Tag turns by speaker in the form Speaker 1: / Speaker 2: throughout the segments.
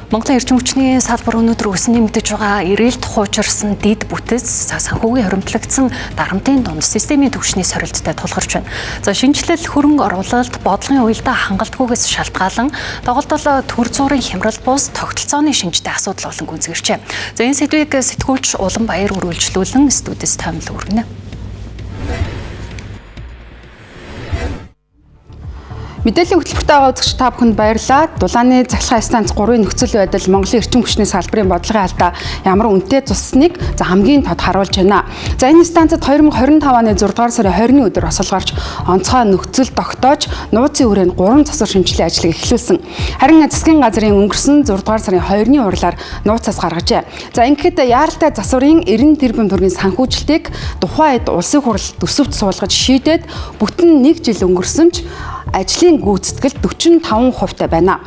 Speaker 1: Монголын эрчим хүчний салбар өнөөдөр өсөн нэмэгдэж байгаа эрэлт хуучирсан дэд бүтэц санхүүгийн хуримтлагдсан дарамтын дунд системийн түвшний сорилттой тулгарч байна. За шинэчлэл, хөрөнгө оруулалт, бодлогын уялдаа хангалтгүйгээс шалтгаалan доголдол төр зуурын хямрал бус тогтолцооны шинжтэй асуудал болон гүнзгийрчээ. За энэ сэдвийг сэтгүүлч Уланбаяр үргэлжлүүлэн студиэс томил өргөнө.
Speaker 2: Мэдээллийн хөтөлбөрт байгаа үзэгч та бүхэнд баярлалаа. Дулааны цахилгаан станц 3-ын нөхцөл байдал Монголын эрчим хүчний салбарын бодлогын алдаа ямар үнэтэй цусныг за хамгийн тод харуулж байна. За энэ станцад 2025 оны 6 дугаар сарын 20-ны өдөр осолгорч онцгой нөхцөл тогтоож нууцын хүрээнд 3 засвар шинжилгээ ажлыг эхлүүлсэн. Харин засгийн газрын өнгөрсөн 6 дугаар сарын 2-ны хурлаар нууцаас гаргажээ. За ингээд яаралтай засварын 90 тэрбум төгрөгийн санхүүжилтийг тухайн үед улсын хурал төсөвт суулгаж шийдээд бүтэн 1 жил өнгөрсөн ч ажлын гүйцэтгэл 45% та байна.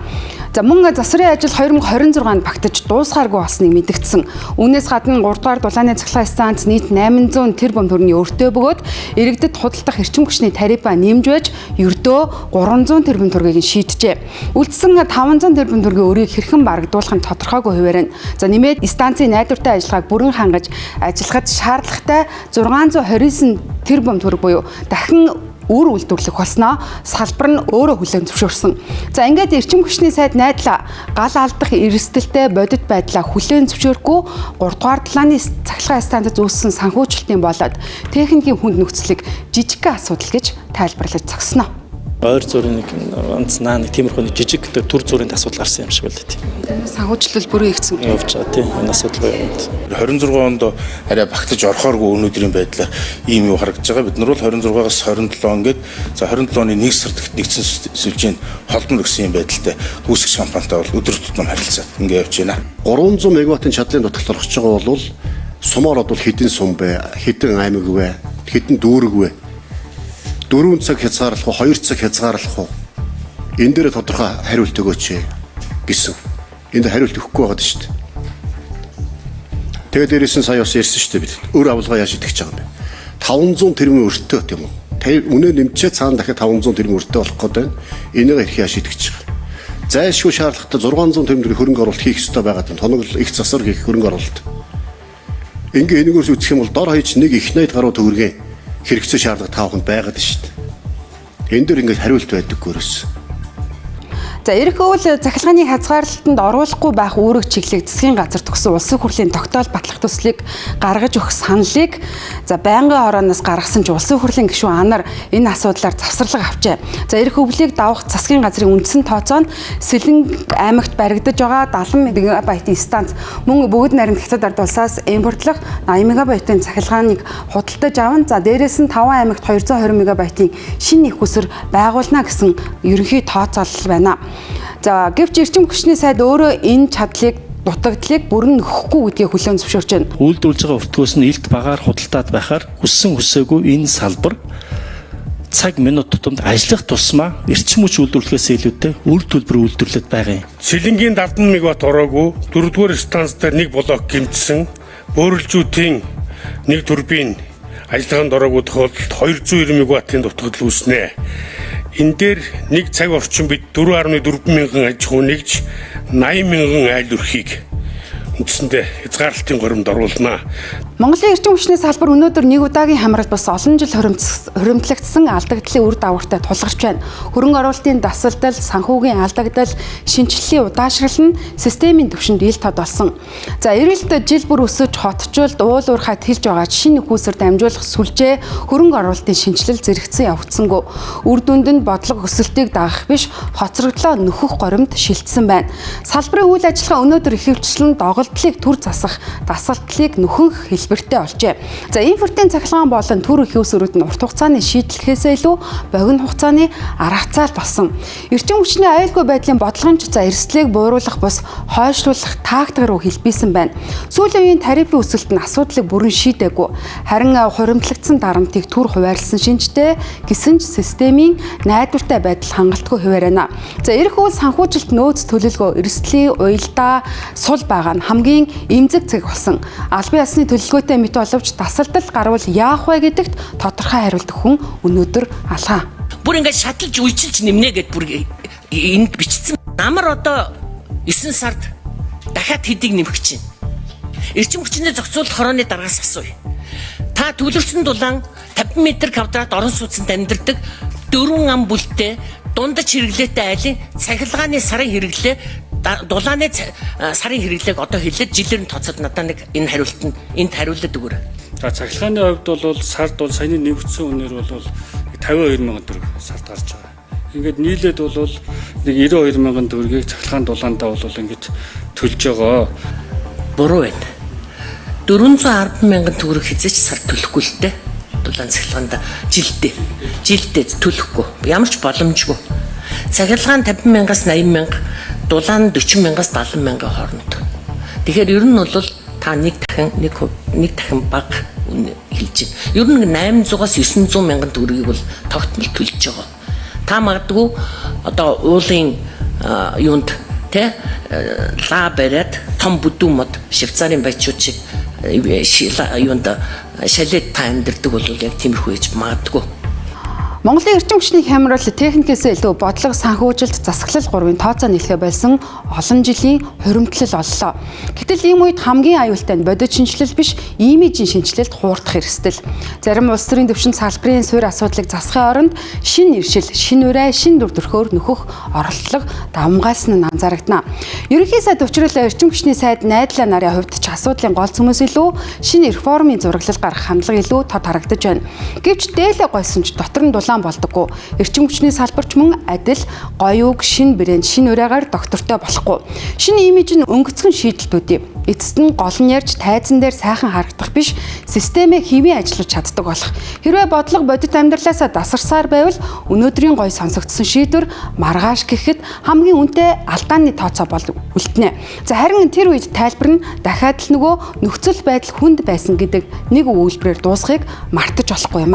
Speaker 2: За мөн засварын ажил 2026 онд багтаж дуусгааргүй болсныг мэдгдсэн. Үүнээс гадна 3 дугаар дулааны цахилгаан станц нийт 800 тэрбум төгрөгийн өртөө бөгөөд иргэдэд худалдах эрчим хүчний тарифаа нэмж байж ердөө 300 тэрбум төгрөгийг шийджээ. Үлдсэн 500 тэрбум төгрөгийн өрийг хэрхэн барагдуулах нь тодорхойгүй хуваарь байна. За нэмээд станцын найдвартай ажиллагааг бүрэн хангаж ажиллахад шаардлагатай 629 тэрбум төгрөг буюу дахин үр үйлдвэрлэх болсноо салбар нь өөрөө хүлээн зөвшөөрсөн. За ингээд эрчим хүчний сайд найдлаа гал алдах эрсдэлтэй бодит байдлаа хүлээн зөвшөөрөхгүй 3 дугаар дулааны цахилгаан станцад үүссэн санхүүжилтийн болоод техникийн хүнд нөхцөлийг жижигхэн асуудал гэж тайлбарлаж зогсноо.
Speaker 3: Ойр зургийн нэг ганц наа нэг тиймэрхүү нэг жижиг төр зүрийн асуудал гарсан юм шиг байл тийм.
Speaker 2: Санхүүжилт бүрэн ихсэн
Speaker 3: явж байгаа тийм. Энэ асуудал яваад.
Speaker 4: 26 онд арай багтаж орохооргүй өнөөдрийн байдлаар ийм юу харагдаж байгаа. Бид нар бол 26-аас 27 он гээд за 27 оны 1 сард нэгдсэн сүлжээнд холдоно гэсэн юм байдалтай үүсгэж компанитай бол өдөр тутам харилцаад ингэ явж байна.
Speaker 5: 300 мегаваттын чадлын дутагдал орох гэж байгаа бол сумаар бол хэдэн сум бэ? Хэдэн аймаг вэ? Хэдэн дүүрэг вэ? 4 цаг хязгаарлах уу, 2 цаг хязгаарлах уу? Энэ дээр тодорхой хариулт өгөөч гэсэн. Энд хариулт өгөхгүй байгаад шүү дээ. Тэгээд дээрээс нь сая бас ярьсан шүү дээ бид. Өр авалгаа яаж идэх гэж байгаа юм бэ? 500 тэрбум өртөө тийм үү? Үнэ нэмчээ цаана дахиад 500 тэрбум өртөө болох гээд байна. Энийг хэрхэн яаж идэх гэж байгаа? Зайлшгүй шаардлагатай 600 тэрбум төгрөг хөрөнгө оруулалт хийх ёстой байгаад байна. Тоног их засвар хийх хөрөнгө оруулалт. Ингээ энэгээрс үзэх юм бол дор хаяж нэг их 80 гаруй төгрөгийн хэрэгцээ шаардлага та бүхэнд байгаад шүү дээ. Энэ дээр ингээд хариулт байдаггүй ерөөс.
Speaker 2: За эрх өвөл цахилгааны хязгаарлалтанд оруулахгүй байх үүрэг чиглэлийг засгийн газар төгсөн улсын хурлын тогтоол батлах төслийг гаргаж өгөх саналыг за байнгын хорооноос гаргасан ч улсын хурлын гишүүн анар энэ асуудлаар завсарлага авчээ. За эрх өвлийг давах засгийн газрын үндсэн тооцоо нь Сэлэнг аймагт баригдаж байгаа 70 мегабайтын станц мөн бүгд найрамд Хятад ард улсаас импортлох 80 мегабайтын цахилгааныг худалдаж аван за дээрээс нь 5 аймагт 220 мегабайтын шинэ их усэр байгуулна гэсэн ерөнхий тооцоолол байна. За гэвч эрчим хүчний сайд өөрөө энэ чадлыг дутагдлыг бүрэн нөхөхгүй гэдгийг хүлээн зөвшөөрч байна.
Speaker 3: Үйлдвэрлэж байгаа өртгөөс нь илт багаар худалдаад байхаар хүссэн хүсээгүй энэ салбар цаг минут тутамд ажиллах тусмаа эрчим хүч үйлдвэрлэхээс илүүтэй үр төлбөр үйлдвэрлээд байгаа юм.
Speaker 6: Сэлэнгийн 70 мегаватт ороогүй 4-р станц дээр нэг блок гэмтсэн, бөөрөлжүүтийн нэг турбин ажиллагаанд ороогүй тохиолдолд 290 мегаваттын дутагдал үүснэ. Энэ дээр нэг цаг орчим бид 4.4 мянган аж ахуй нэгж 80 мянган айл өрхийг үндсэндээ хязгаарлалтын горимд оруулна.
Speaker 2: Монголын эрчим хүчний салбар өнөөдөр нэг удаагийн хамрал бус олон жил хуримтлагдсан алдагдлын үр дагавартай тулгарч байна. Хөрөнгө оруулалтын дасалдал, санхүүгийн алдагдал, шинэчлэлийн удаашрал нь системийн түвшинд ил тод болсон. За эрэлт жил бүр өсөж хотчулд уул уурхай тэлж байгаа шинэ нөхөөсөр дамжуулах сүлжээ хөрөнгө оруулалтын шинэчлэл зэрэгцэн явагдсангүй. Үр дүнд нь бодлого өсөлтийг дагах биш хоцрогдлоо нөхөх горимд шилжсэн байна. Салбарын үйл ажиллагаа өнөөдөр ихэвчлэн доголдлыг төр засах, дасгалтлыг нөхөнх хэлбэртэй болжээ. За импортын цахилгаан болон төр их усрүүд нь урт хугацааны шийдлэхээсээ илүү богино хугацааны аргацаал болсон. Эрчим хүчний аюулгүй байдлын бодлогын за эрсдлийг бууруулах бус хойшлуулах тактик руу хэлбийсэн байна. Сүүлийн үеийн тарифын өсөлт нь асуудлыг бүрэн шийдээгүй. Харин хуримтлагдсан дарамтыг төр хуваарлсан шинжтэй гэсэн ч системийн найдвартай байдал хангалтгүй хуваарь байна. За эрх үйл санхүүжилт нөөц төлөлгөө эрсдлийн уялдаа сул байгаа нь хамгийн эмзэг цэг болсон. Албан ёсны төлөлгөөтэй мэт боловч дасалдал гарвал яах вэ гэдэгт тодорхой хариулт хүн өнөөдөр алгаа.
Speaker 7: Бүр ингээд шаталж үйлчилж нэмнэ гэд бүр энд бичсэн. Намар одоо 9 сард Дахиад хэдийг нэмэх гэж байна. Эрчим хүчний зохицуулалт хорооны дараагаас асууя. Та төвлөрсөн дулаан 50 м квадрат орон сууцнд амьдардаг 4 ам бүлтэй дундаж хэрэглээтэй айлын цахилгааны сарын хэрэглээ, дулааны сарын хэрэглээг одоо хэлээд жилээр нь тооцоод надад нэг энэ хариулт нь энд хариулаад өгөөрэй.
Speaker 8: За, цахилгааны хувьд бол сард бол саяны нэмэгдсэн үнээр бол 52 мянган төгрөг сард гарч байгаа. Ингээд нийлээд бол нэг 92 мянган төгрөгийг цахилгаан дулаандаа бол ингэж төлж байгаа.
Speaker 7: Буруу байна. 410 мянган төгрөг хэзээ ч сар төлөхгүй л дээ. Дулаан цахилгаанд жилдээ. Жилдээ төлөхгүй. Ямар ч боломжгүй. Цахилгаан 50 мянгаас 80 мянга, дулаан 40 мянгаас 70 мянган хооронд. Тэгэхээр ер нь бол та нэг дахин нэг нэг дахин бага хэлж байна. Ер нь 800-аас 900 мянган төгрөгийг бол тогтмол төлж байгаа. Та магадгүй одоо уулын юунд тэ лаа бариад том бүдүүн мод Швейцарын баячууд шиг юунд шалет та амьдардаг бол яг тиймэрхүү хийж магадгүй.
Speaker 2: Монголын эрчим хүчний хямрал техникээс илүү бодлого, санхүүжилт, засаглал гурвын тооцоо нийлэхээ болсон олон жилийн хуримтлал боллоо. Гэтэл ийм үед хамгийн аюултай нь бодит шинэчлэл биш, имижийн шинэчлэлд хуурдах эрсдэл. Зарим улс төрийн төвшөнд салбарын суурь асуудлыг засахын оронд шинэ нэршил, шинэ урай, шинэ дүр төрхөөр нөхөх оролдлого давамгайлсан нь анзаарагдана. Ерөнхий сайд учрал эрчим хүчний сайд Найдлаа нарын хувьд ч асуудлын гол цөмөөс илүү шинэ реформын зураглал гаргах хандлага илүү тод харагдаж байна. Гэвч дээлээ гойсон ч дотор нь дулаан болдоггүй. Эрчим хүчний салбарч мөн адил гоё үг, шинэ брэнд, шинэ урайгаар доктортой болохгүй. Шинэ имиж нь өнгөцгөн шийдэлтүүд юм. Эцэст нь гол нь ярьж тайзан дээр сайхан харагдах биш, системээ хэвийн ажиллаж чаддаг болох. Хэрвээ бодлого бодит амьдралаасаа дасарсаар байвал өнөөдрийн гоё сонсогдсон шийдвэр маргааш гэхэд хамгийн үнэтэй алдааны тооцоо бол үлднэ. За, харин тэр үед тайлбар нь дахиад л нөгөө нөхцөл байдал хүнд байсан гэдэг нэг өгүүлбэрээр дуусахыг мартаж болохгүй юм а.